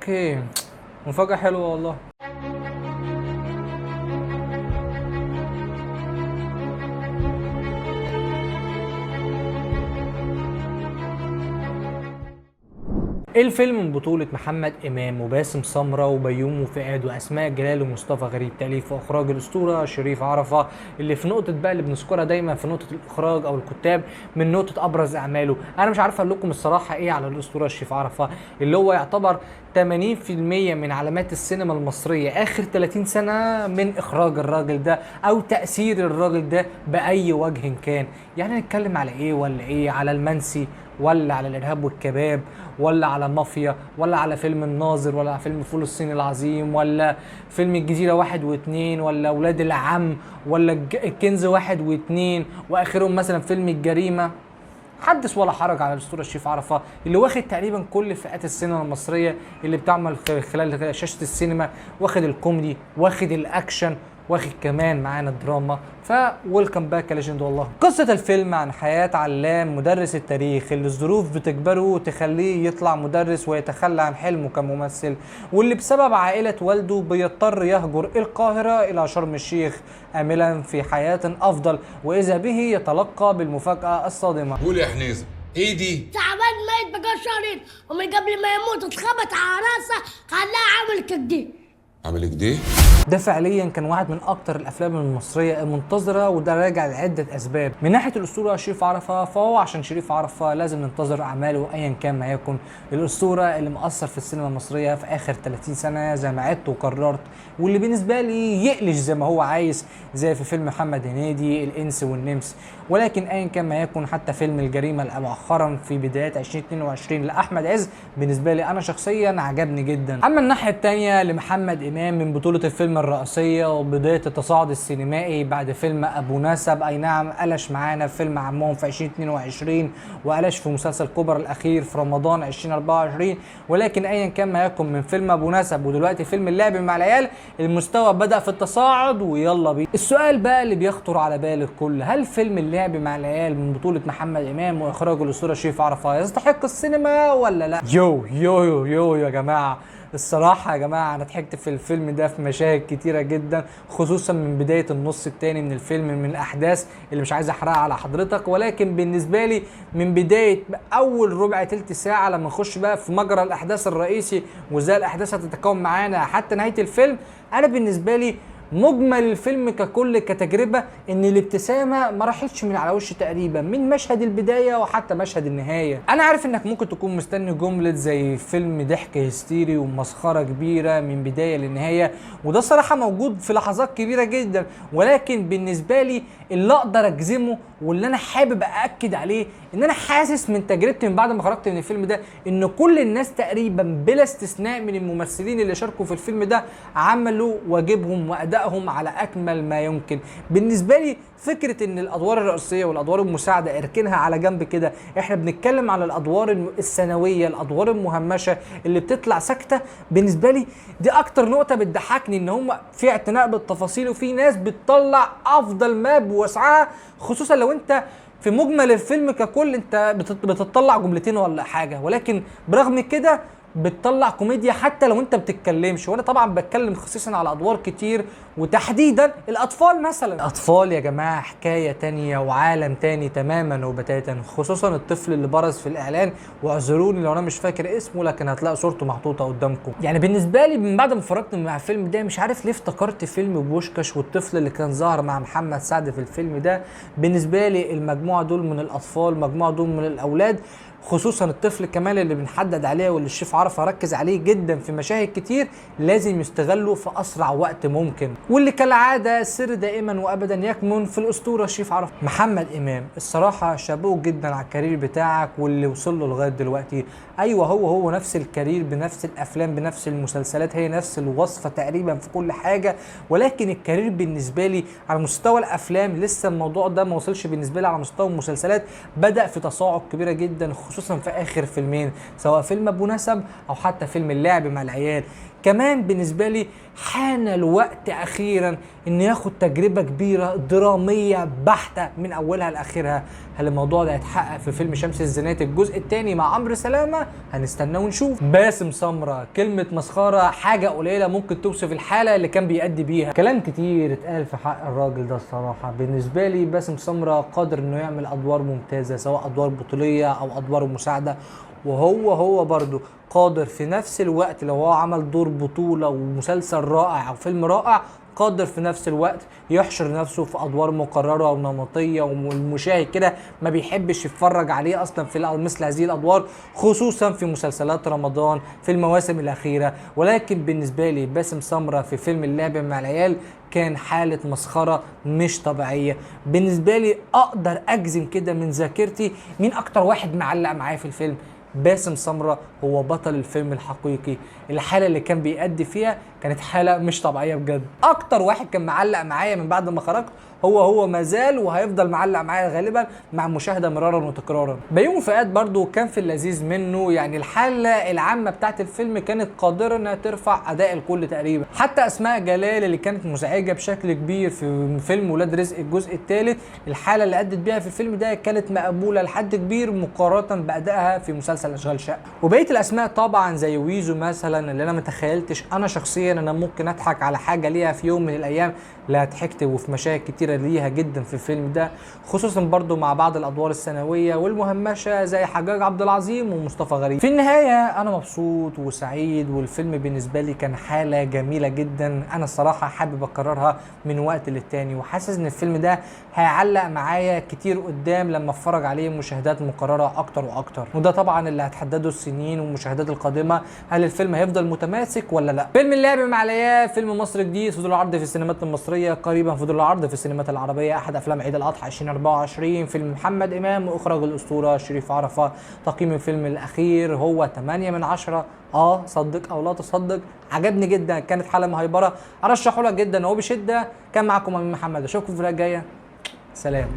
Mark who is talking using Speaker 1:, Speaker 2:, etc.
Speaker 1: okay، مفاجأة حلوة والله. الفيلم من بطولة محمد إمام وباسم سمرة وبيومي فؤاد وأسماء جلال ومصطفى غريب، تأليف وإخراج الأسطورة شريف عرفة، اللي في نقطة بقى اللي بنذكرها دايما في نقطة الإخراج أو الكتاب من نقطة أبرز أعماله. أنا مش عارف أقول لكم الصراحة إيه على الأسطورة شريف عرفة، اللي هو يعتبر 80% من علامات السينما المصرية آخر 30 سنة من إخراج الراجل ده أو تأثير الراجل ده بأي وجه كان. يعني نتكلم على إيه ولا إيه؟ على المنسي، ولا على الإرهاب والكباب، ولا على مافيا، ولا على فيلم الناظر، ولا على فيلم فول الصين العظيم، ولا فيلم الجزيرة 1 و2، ولا أولاد العم، ولا الكنز 1 و2، وآخرهم مثلا فيلم الجريمة. حدث ولا حرج على الأسطورة شريف عرفة، اللي واخد تقريبا كل فئات السينما المصرية اللي بتعمل خلال شاشة السينما، واخد الكوميدي، واخد الأكشن، واخد كمان معانا الدراما. ف welcome back يا legend والله. قصة الفيلم عن حياة علام مدرس التاريخ اللي الظروف بتجبره تخليه يطلع مدرس ويتخلى عن حلمه كممثل، واللي بسبب عائلة والده بيضطر يهجر القاهرة إلى شرم الشيخ آملا في حياة أفضل، وإذا به يتلقى بالمفاجأة الصادمة.
Speaker 2: قول يا حنيزة، ايه دي؟
Speaker 3: تعبان ميت بقى شهرين، ومن قبل ما يموت اتخبط على راسه خلاه عامل كده.
Speaker 2: عامل كده؟
Speaker 1: ده فعليا كان واحد من اكتر الافلام المصرية المنتظره، وده راجع لعدة اسباب. من ناحية الاسطورة شريف عرفة، فهو عشان شريف عرفة لازم ننتظر اعماله ايا كان ما يكن. الاسطورة اللي مأثر في السينما المصرية في اخر 30 سنة زي ما عدت وقررت، واللي بالنسبة لي يقلش زي ما هو عايز، زي في فيلم محمد هنيدي الانس والنمس. ولكن ايا كان ما يكن، حتى فيلم الجريمة مؤخرا في بداية 2022 لاحمد عز بالنسبة لي انا شخصيا عجبني جدا. اما الناحية الثانية لمحمد امام من بطوله الفيلم الرئيسية وبداية التصاعد السينمائي بعد فيلم ابو نسب، اي نعم قلش معانا في فيلم عمهم في 2022، وقلش في مسلسل كبر الاخير في رمضان 2024، ولكن ايا كان ما يكن من فيلم ابو نسب ودلوقتي فيلم اللعب مع العيال، المستوى بدا في التصاعد ويلا بينا. السؤال بقى اللي بيخطر على بال الكل، هل فيلم اللعب مع العيال من بطوله محمد امام واخراج الاسطورة شريف عرفة يستحق السينما ولا لا؟ yo yo yo yo يا جماعة، الصراحة يا جماعة أنا ضحكت في الفيلم ده في مشاهد كتيرة جدا، خصوصا من بداية النص التاني من الفيلم، من الأحداث اللي مش عايز أحرقها على حضرتك. ولكن بالنسبة لي من بداية أول ربع تلت ساعة لما نخش بقى في مجرى الأحداث الرئيسي وإزاي الأحداث هتتكون معانا حتى نهاية الفيلم، أنا بالنسبة لي مجمل الفيلم ككل كتجربة ان الابتسامة ما راحتش من على وشي تقريبا من مشهد البداية وحتى مشهد النهاية. انا عارف انك ممكن تكون مستني جملة زي فيلم ضحك هستيري ومسخرة كبيرة من بداية للنهاية، وده صراحة موجود في لحظات كبيرة جدا، ولكن بالنسبة لي اللي اقدر اجزمه واللي انا حابب ااكد عليه ان انا حاسس من تجربتي من بعد ما خرجت من الفيلم ده ان كل الناس تقريبا بلا استثناء من الممثلين اللي شاركوا في الفيلم ده عملوا واجبهم وادائهم على اكمل ما يمكن. بالنسبة لي فكرة ان الادوار الرئيسية والادوار المساعدة اركنها على جنب كده، احنا بنتكلم على الادوار الثانوية، الادوار المهمشه اللي بتطلع ساكته، بالنسبة لي دي اكتر نقطة بتضحكني، ان هم في اعتناء بالتفاصيل وفي ناس بتطلع افضل ما بوسعها، خصوصا لو انت في مجمل الفيلم ككل انت بتطلع جملتين ولا حاجة، ولكن برغم كده بتطلع كوميديا حتى لو انت بتتكلمش. وانا طبعا بتكلم خصيصا على ادوار كتير وتحديدا الاطفال مثلا. الاطفال يا جماعة حكاية تانية وعالم تاني تماما وبتاتا، خصوصا الطفل اللي برز في الاعلان، واعذروني لو انا مش فاكر اسمه لكن هتلاقي صورته محطوطة قدامكم. يعني بالنسبة لي من بعد ما اتفرجت مع الفيلم ده مش عارف ليه افتكرت فيلم بوشكاش والطفل اللي كان ظاهر مع محمد سعد في الفيلم ده. بالنسبة لي المجموعة دول من الاطفال، مجموعة دول من الاولاد، خصوصا الطفل كمان اللي بنحدد عليه واللي الشيف عرفة ركز عليه جدا في مشاهد كتير، لازم يستغلوا في اسرع وقت ممكن، واللي كالعادة السر دائما وابدا يكمن في الاسطورة الشيف عرفة. محمد امام الصراحة شابوه جدا على ال career بتاعك واللي وصل له لغاية دلوقتي. ايوه هو نفس ال career بنفس الافلام بنفس المسلسلات، هي نفس الوصفة تقريبا في كل حاجة، ولكن ال career بالنسبة لي على مستوى الافلام لسه الموضوع ده ما وصلش بالنسبة لي. على مستوى المسلسلات بدا في تصاعد كبيرة جدا، خصوصا في اخر فيلمين، سواء فيلم ابو نسب او حتى فيلم اللعب مع العيال. كمان بالنسبة لي حان الوقت اخيرا ان ياخد تجربه كبيرة درامية بحته من اولها لاخرها. هل الموضوع ده هيتحقق في فيلم شمس الزناتي الجزء الثاني مع عمرو سلامه؟ هنستنى ونشوف. باسم سمرة، كلمة مسخرة حاجة قليله ممكن توصف الحالة اللي كان بيأدي بيها. كلام كتير اتقال في حق الراجل ده الصراحة. بالنسبة لي باسم سمرة قادر انه يعمل ادوار ممتازة، سواء ادوار بطوليه او ادوار مساعدة، وهو برضه قادر في نفس الوقت لو هو عمل دور بطولة ومسلسل رائع أو فيلم رائع، قادر في نفس الوقت يحشر نفسه في أدوار مكررة ونمطية، والمشاهد كده ما بيحبش يتفرج عليه أصلا في مثل هذه الأدوار، خصوصا في مسلسلات رمضان في المواسم الأخيرة. ولكن بالنسبة لي باسم سمرة في فيلم اللعب مع العيال كان حالة مسخرة مش طبيعية. بالنسبة لي أقدر أجزم كده من ذاكرتي مين أكتر واحد معلق معايا في الفيلم، باسم سمرة هو بطل الفيلم الحقيقي. الحالة اللي كان بيأدي فيها كانت حالة مش طبيعية بجد. أكتر واحد كان معلق معايا من بعد ما خرجت هو مازال وهيفضل معلق معايا غالبا مع مشاهدة مرارا وتكرارا. بيومي فؤاد برضو كان في اللذيذ منه، يعني الحالة العامة بتاعت الفيلم كانت قادرة انها ترفع أداء الكل تقريبا. حتى أسماء جلال اللي كانت مزعجة بشكل كبير في فيلم ولاد رزق الجزء الثالث، الحالة اللي أدت بيها في الفيلم ده كانت مقبولة لحد كبير مقارنة بأدائها في مسلسل أشغال شقة. وبقية الأسماء طبعا زي ويزو مثلا، اللي أنا ما تخيلتش أنا شخصيا أنا ممكن أضحك على حاجة ليها في يوم من الأيام، لا ضحكت وفي مشاهد كتيرة ليها جدا في الفيلم ده، خصوصا برضو مع بعض الادوار الثانوية والمهمشه زي حجاج عبد العظيم ومصطفى غريب. في النهاية انا مبسوط وسعيد، والفيلم بالنسبة لي كان حاله جميلة جدا، انا الصراحة حابب اكررها من وقت للتاني، وحاسس ان الفيلم ده هيعلق معايا كتير قدام لما اتفرج عليه مشاهدات مكررة اكتر واكتر، وده طبعا اللي هتحدده السنين والمشاهدات القادمة، هل الفيلم هيفضل متماسك ولا لا. فيلم اللعب مع العيال فيلم مصري جديد في دور العرض في السينمات المصرية قريبا، في دور العرض في السينمات العربية، احد افلام عيد الاضحى 2024، فيلم محمد امام واخراج الاسطورة شريف عرفه. تقييم الفيلم الاخير هو 8 من 10. صدق او لا تصدق عجبني جدا، كانت حاله مهيبره، ارشحه لك جدا وبشدة. كان معكم امين محمد، اشوفكم في الفيديو الجاية، سلام.